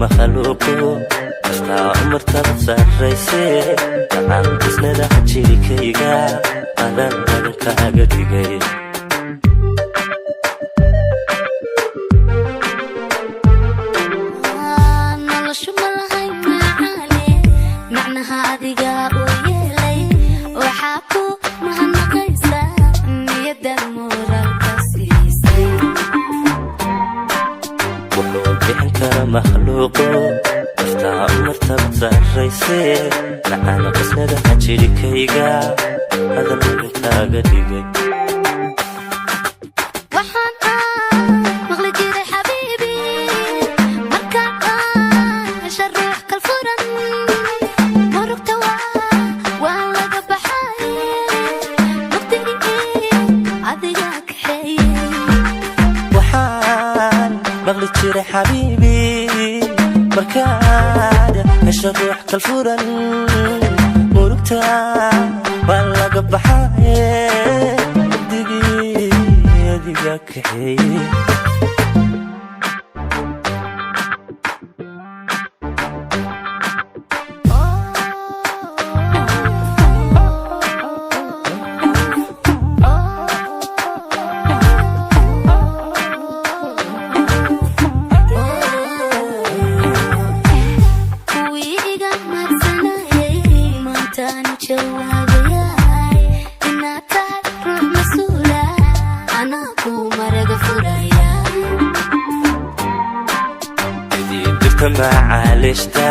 Makhluuqo kastaa u martabad sarrayse, gacan qasnadaha jirikayga adan madankaaga dhigay. Noloshu ma lahayn macaane, macnaha adiga u yeelay. Waxaa ku mahadnaqaysaa niyadda moraalka siisay. Wuxuu bixin kara makhluuqo kastaa u martabad sarrayse, gacan qasnadaha jirikayga adan madankaaga dhigay. Waxaan aan maqli jiray xabiibi, markaan aan hesha ruux kal furan, murugta waa laga baxay, mugdigii adiga kaxeeyey. Waxaan maqli jiray xabiibi, markaad hesho ruux kal furan, murugta waa laga baxaye, mugdigii adiga kaxeeye. Kuwii iga mahadsanayay maantaanu jawaabayay inaad tahay ruux mas-uula, anaa kuu maraga furaya. Sidii dhirta macaalishta,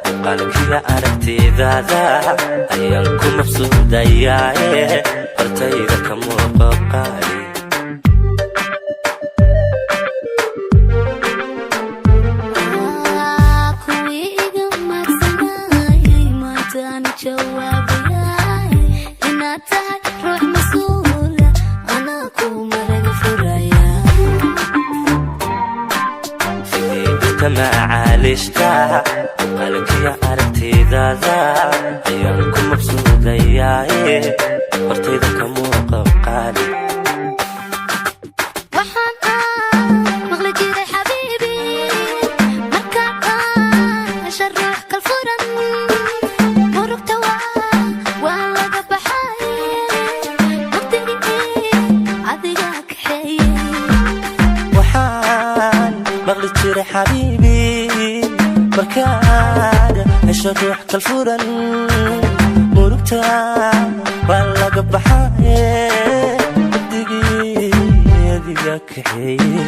muuqaalkiya aragtidaada ayaan ku mabsuudayaaye, hortayda ka muuqo qaali. Kuwii iga mahadsanayay maantaanu jawaabayay inaad tahay ruux mas-uula, anaa kuu maraga furaya. Sidii dhirta macaalishta, muuqaalkiya aragtidaada ayaan ku mabsuudayaaye, hortayda ka muuqo qaali. Waxaan aan maqli jiray xabiibi, markaan aan hesha ruux kal furan, murugta waa laga baxay, mugdigii adiga kaxeeyey. Waxaan maqli jiray xabiibi, markaad hesho ruux kal furan, murugta waa laga baxaye, mugdigii adiga kaxeeye.